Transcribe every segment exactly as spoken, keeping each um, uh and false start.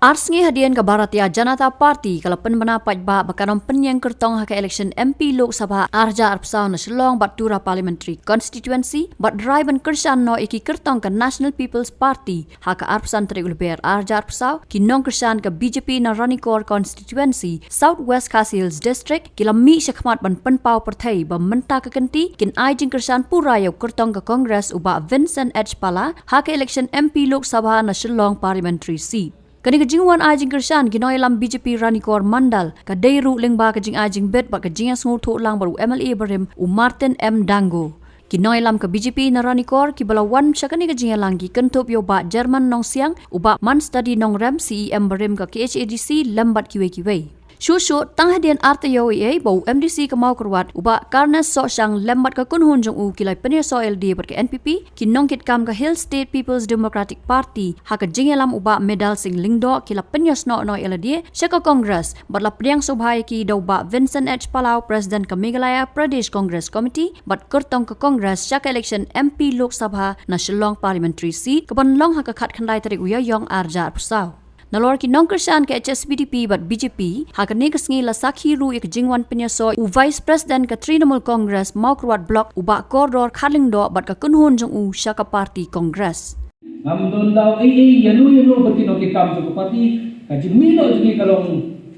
Ar sngi hadien ka Bharatiya Janata Party ka la pynbna paidbah ba kan ym pynïeng kyrtong ha ka election M P Lok Sabha ar hajar arphew saw na Shillong bad Tura Parliamentary Constituency bad rai ban kyrshan noh ïa ki kyrtong ka National People's Party ha ka arphew san tarik u Lber ar hajar arphew saw, ki nongkyrshan ka B J P na Ranikor Constituency, South West Khasi Hills District, ki la mih shakhmat ban pynpaw pyrthei ba mynta ka kynti kin ai jingkyrshan pura ïa u kyrtong ka Congress u Bah Vincent H Pala ha ka election M P Lok Sabha na Shillong Parliamentary Seat. Kane ka jingwan ai jingkyrshan ki nongïalam B J P Ranikor Mandal ka dei ruh lyngba ka jingai jingbit bad ka jingïasngewthuh lang bad u M L A barim u Martin M Dango. Ki nongïalam ka B J P na Ranikor kiba la wan sha kane ka jingïalang ki kynthup ïa u Bah German Nongsiang, u Bah Manstudy Nongrem, C E M barim ka K H A D C, lem bad kiwei kiwei. Shuh shuh tang hadien ar taïew eiei ba u M D C ka Mawkyrwat u Bah Carnes Sohshang lem bad ka kynhun jong u ki la pynïasoh ïalade bad ka N P P, ki nongkitkam ka Hill State People's Democratic Party ha ka jingïalam u Bah Medal Singh Lyngdoh ki la pynïasnoh noh ïalade sha ka Congress bad la pdiang sngewbha ïa ki da u Bah Vincent H Pala, President ka Meghalaya Pradesh Congress Committee bad kyrtong ka Congress sha ka election M P Lok Sabha na Shillong Parliamentary Seat kaban long ha ka khatkhyndai tarik u Ïaïong ar hajar arphew saw. Nalor ki nongkyrshan ka H S P D P bad B J P, ha kane ka sngi la sakhi ruh ïa ka jingwan pynïasoh u Vice President ka Trinamool Congress Mawkyrwat Block u Bah Kordor Kharlyngdoh bad ka kynhun jong u sha ka party Congress. Ngam don daw ei ei ïano ïano ba ki nongkitkam jong ka party, ka jingmih noh jong ngi ka long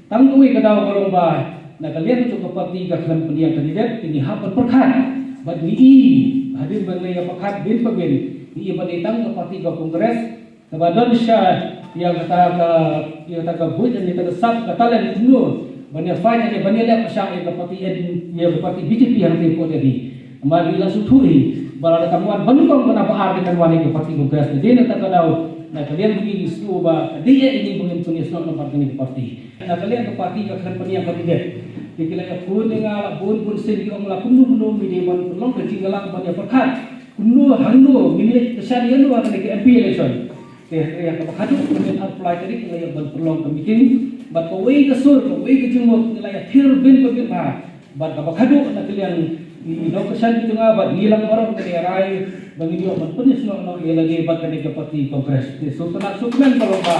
tang kawei ka daw ka long ba na ka liang jong ka party ka khlem pynïeng candidate, te ngi hap ban pyrkhat bad ngi i hadien ba ngi ïa pyrkhat bun ba bun ngi i ban i tang ka party ka Congress. Kaba don sha ïa kata ka, ïa kata ka buit, ïa kata ka sap, ka talent kumno ban ïa fight, ïa ban ïa leh pyrshah ïa ka party, ïa ka party B J P hangtei hapoh jong ngi. Namar ngi la sngewthuh hi ba lada kan wan ban nyngkong, ban ba ar, kan wan ïa ka party Congress. Te dei na kata ka daw, na ka liang jong ngi ngi sngewthuh ba ka dei ïa ngi ba ngin pynïasnoh namar kane ka party. Na ka liang ka party ka khlem pynïeng candidate. Te ki la ïa phone ïa nga la bun bun sien, ki ong la kumno kumno, ngi dei ban pynlong ka jingïalang ban ïa pyrkhat kumno hangno ngin leit kyrshan ïano ha kane ka M P election. Te ïa kaba khadduh ka mynta arphew lai tarik ngi la ïa ban pynlong ka meeting bad kawei ka sur, kawei ka jingmut ngi la ïa thir bun ba bun bha. Bad kaba khadduh na ka liang ngi nongkyrshan ki jong nga bad ngi lang baroh ngi la ïa rai ba ngin ïoh ban pynïasnoh noh ïa lade bad kane ka party Congress. Te sngewtynnat sngewkmen ka long ba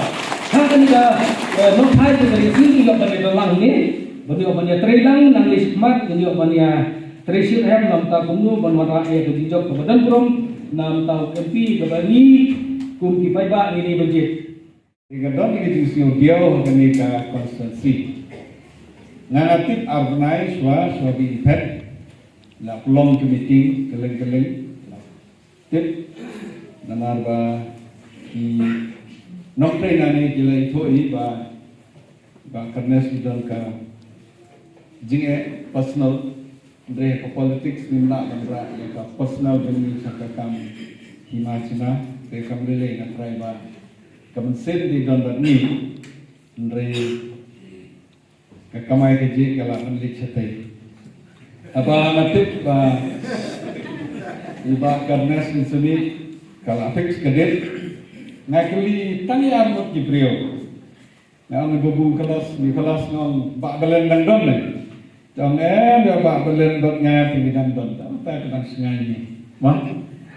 ha kane ka, eh, nohphai ka ïa ngi ïoh ban ïa lang ne ban ïoh ban ïa trei lang nangne shakhmat, ngin ïoh ban ïa trei shitrhem na bynta kumno ban wanrah ïa ka jingjop kaba don burom na bynta u M P kaba ngi kum ki paidbah ngi dei ban jied. Te ka don ka jingsngew diaw ha kane ka constituency. Nga nga tip ar bnai shuwa, shuwa ba i phet, la pynlong ka meeting kylleng kylleng. Tip namar ba ki nongtrei nangne ki la ïathuh i ba, ba Carnes i don ka jingeh personal. Hynrei ha ka politics ngim lah ban rah ïa ka personal jong ngi sha ka kam hima china. Te kam lei lei, nga trai ba ka mynsiem dei don bad ngi. Hynrei ka kamai kajih ka lah ban leit shatei. Haba nga tip ba i Bah Carnes Nongsiang ka la fix ka date, nga kylli tang ïa arngut ki briew. Nga ong, Babu Khalas, Nicholas, nga ong, Bah Belen dang don ne? Te ong, em, ïa Bah Belen bad nga te ngi dang don. Te mynta ka dang shngaiñ ne. Mo?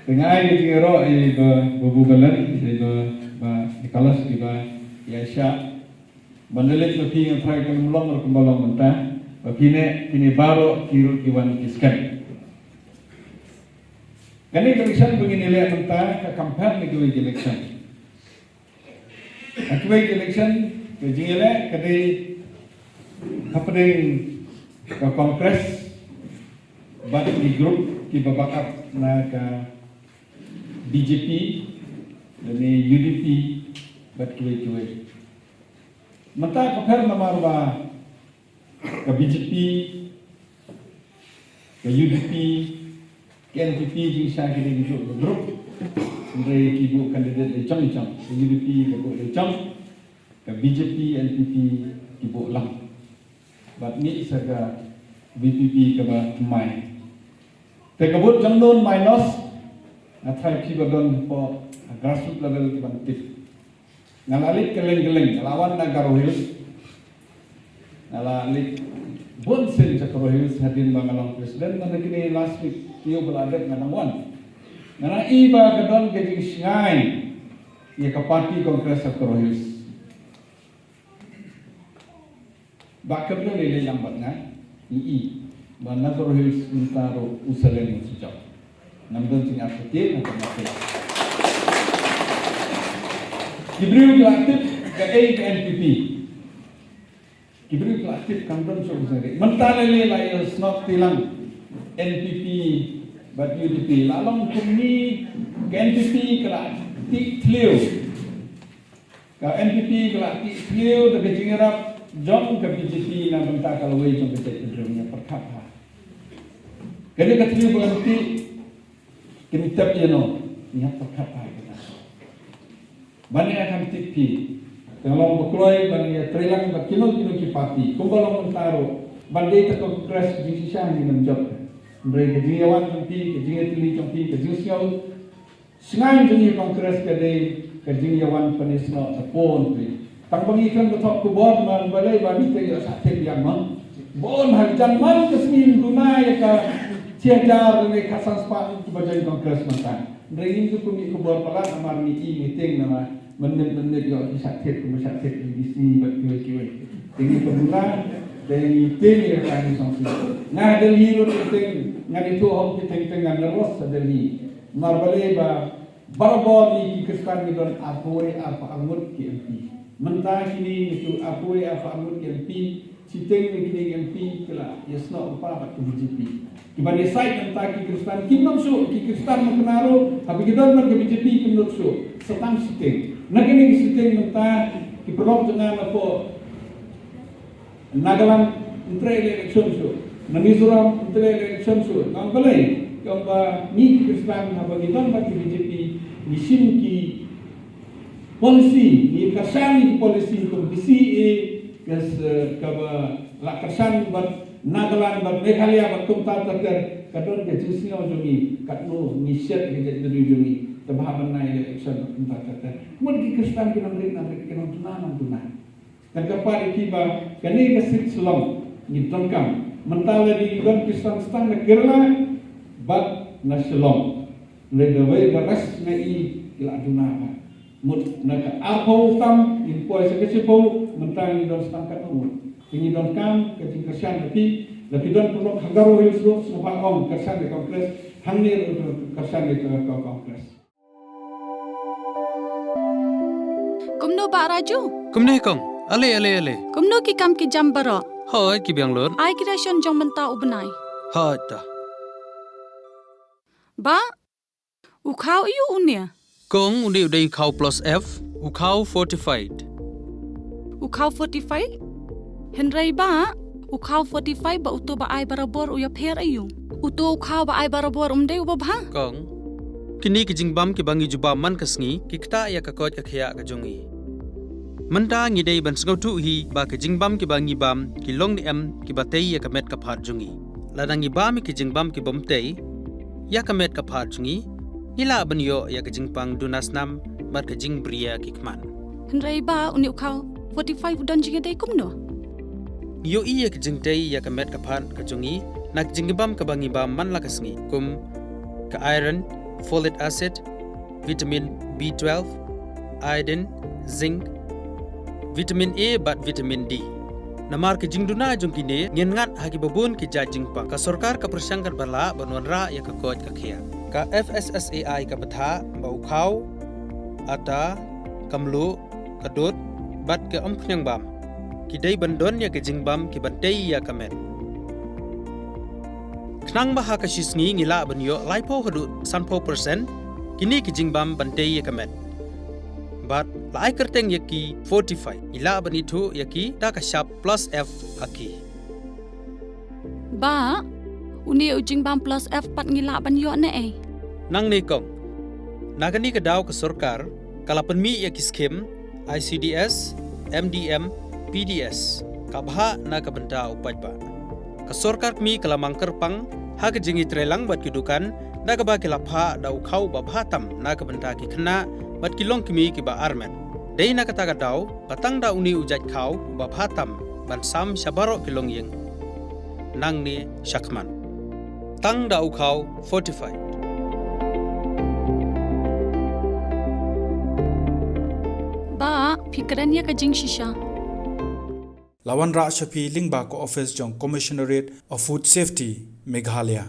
Te nga ai ka jingïaroh ïa i Bah Babu Belen, ïa i Bah, Bah Nicholas, ïa i Bah Aisha. Ban da leit ma phi, nga tharai kan ym long ruh kumba long mynta. Ba phi ne, phi ne baroh ki ruh ki wan ki skhem. Kane ka election ba ngin ïaleh mynta ka compare ne kiwei ki election. Ha kiwei ki election ka jingïaleh ka dei hapdeng ka Congress bad ki group kiba back up na ka B J P lane U D P bad kiwei kiwei. Mynta ka pher namar ba ka B J P, ka U D P, ka N P P, jingshai ki dei ki buh ka group. Hynrei ki buh candidate la jong jong. Ka U D P ka buh la jong, ka B J P, N P P ki buh lang. Bad mih sa ka V P P kaba thymmai. Te ka vote jong no minus, nga tharai phi ba don hapoh grassroots level ki ban tip. Nga la leit kylleng kylleng, nga la wan na Garo Hills. Nga la leit bun sien sha Garo Hills hadien ba nga long president, bad na kine last week, ïa ba la dep nga dang wan. Nga la i ba ka don ka jingshngaiñ ïa ka party Congress sha Garo Hills. Ba ka bynta lei lei lang bad nga, ngi i ba na Garo Hills mynta ruh u Saleng u shu jop. Ngam don jingïaid shatei na ka bynta. Ki briew ki la tip kaei ka N P P. Ki briew ki la tip kam don shuh shuh. Mynta lei lei la ïa snoh tilang N P P bad U D P. La long kumne ka N P P ka la tih thliew. Ka N P P ka la tih thliew da ka jingïarap jong ka B J P na bynta ka lawei jong ka jaitbynriew, ngi pyrkhat ha. Kane ka thliew ba ngi tih, kin tep ïano, ngi pyrkhat ha kita. Ban ïa kan tip phi, ka long ba kloi ban ïa treilang bad kino kino ki party, kumba long mynta ruh, ban dei ta ka Congress jingshisha ngi nang jop. Hynrei ka jingïawan jong phi, ka jingïatylli jong phi, ka jingsngew Sngewbha jong ngi Congress ka dei ka jingïawan pynsngew ta pon phi. Tang ba ngi khlem da thoh khubor namar balei ba ngi te ïa sa thep ïa ma. Bun ha jan man ka sngi duna ïa ka shi hajar ne ka san spah kiba join Congress mynta. Hynrei ngim ju pynmih khubor palat namar ngi i meeting namar mynmiet mynmiet ïoh ki sa thep kumba sa thep ïa ki si bad kiwei kiwei. Te ngi pynbna te ngi tieng ïa ka ngi song si. Nga ha Delhi ruh ngi tieng, nga dei tu hok ki tieng tieng nga nervous ha Delhi. Namar balei ba Barabor ngi ki Khristan ngi don arphew wei arphew ar ngut ki M P. Mynta kine ngi tu arphew wei arphew ar ngut ki M P, shiteng na kine ki M P ki la ïasnoh lypa bad ka B J P. Kiba ïasaid mynta ki Khristan kim nud shuh, ki Khristan mynta ruh haba ki don bad ka B J P kim nud shuh. Sa tang shiteng. Na kine ki shiteng mynta ki paralok jong nga na poh Nagaland ym trei election shuh. Na Mizoram ym trei election shuh. Nang balei? Ka ong ba ngi ki Khristan haba ngi don bad ki B J P ngi shim ki policy, ngi kyrshan ki policy kum B C A, ka s-, kaba la kyrshan bad Nagaland bad Meghalaya bad kumta ter ter, ka don ka jingsngew jong ngi katno ngi shet ka jaitbynriew jong ngi. Kaba haba nai election bad kumta ter ter. Kumno ki Khristan ki nang rit nang rit, ki nang duna nang duna. Tang ka pat ïa ki ba kane ka seat Shillong ngi donkam. Mynta la dei don Khristan tang na Kerala bad na Shillong. Hynrei da wei da rest nga i ki la duna bha. Mut na ka arphew tam ngin poi sha ka shiphew, mynta ngi don tang katno ngut. Te ngi donkam ka jingkyrshan ka phi, la phi don paralok ha Garo Hills ruh sngewbha ong kyrshan ïa ka Congress, hangne ruh kyrshan ïa ka Congress. Kumno Bah Raju? Kumne kong, ale ale ale. Kumno ki kam ki jam baroh? Hooid ki biang lut. Ai ki ration jong mynta u bnai. Hooid ta. Bah, u khaw aiu une? Kong, une u dei u khaw plus F, u khaw fortified. U khaw fortified? Hynrei Bah, u khaw fortified bad uto ba ai barabor u ïapher aiu? Uto u khaw ba ai barabor um dei uba bha? Kong, kine ki jingbam kiba ngi ju bam man ka sngi ki ktah ïa ka koit ka khiah ka jong ngi. Mynta ngi dei ban sngewthuh hi ba ki jingbam kiba ngi bam ki long ne em kiba tei ïa ka met ka phad jong ngi. Lada ngi bam ïa ki jingbam kibym tei ïa ka met ka phad jong ngi, ngi lah ban ïoh ïa ka jingpang duna snam bad ka jingbriew ki khmat. Hynrei Bah, une u khaw fortified u don jingïadei kumno? Ngi ïohi ïa ka jingtei ïa ka met ka phad ka jong ngi na ka jingbam kaba ngi bam man la ka sngi, kum ka iron, folic acid, vitamin B twelve, iodine, zinc, vitamin A bad vitamin D. Namar ka jingduna jong kine ngin ngat ha kiba bun ki jait jingpang. Ka sorkar ka pyrshang katba lah ban wanrah ïa ka koit ka khiah. Ka F S S A I ka batai ba u khaw, ata, ka mluh, ka dud bad ka umphniang bam ki dei ban don ïa ka jingbam kiban tei ïa ka met. Khnang ba ha ka shi sngi ngi lah ban ïoh laiphew haduh sanphew percent kine ki jingbam ban tei ïa ka met. Bad la ai kyrteng ïa ki fortified, ngi lah ban ithuh ïa ki da ka shap plus F ha ki. Bah, une u jingbam plus F pat ngi lah ban ïoh ne ei? Nangne kong, na kane ka daw ka sorkar ka la pynmih ïa ki skim I C D S, M D M, P D S, ka bhah na ka bynta u paidbah. Ka sorkar kmie ka la mang kyrpang ha ka jingïatreilang bad ki dukan da kaba ki la phah da u khaw ba bha tam na ka bynta ki khynnah bad ki longkmie kiba armet. Dei na kata ka daw ba tang da une u jait khaw uba bha tam ban sam sha baroh ki longïing nangne shakhmat. Tang da u khaw fortified. Bah, phi kren ïa ka jingshisha. la wanrah sha phi lyngba ka office jong Commissionerate of Food Safety, Meghalaya.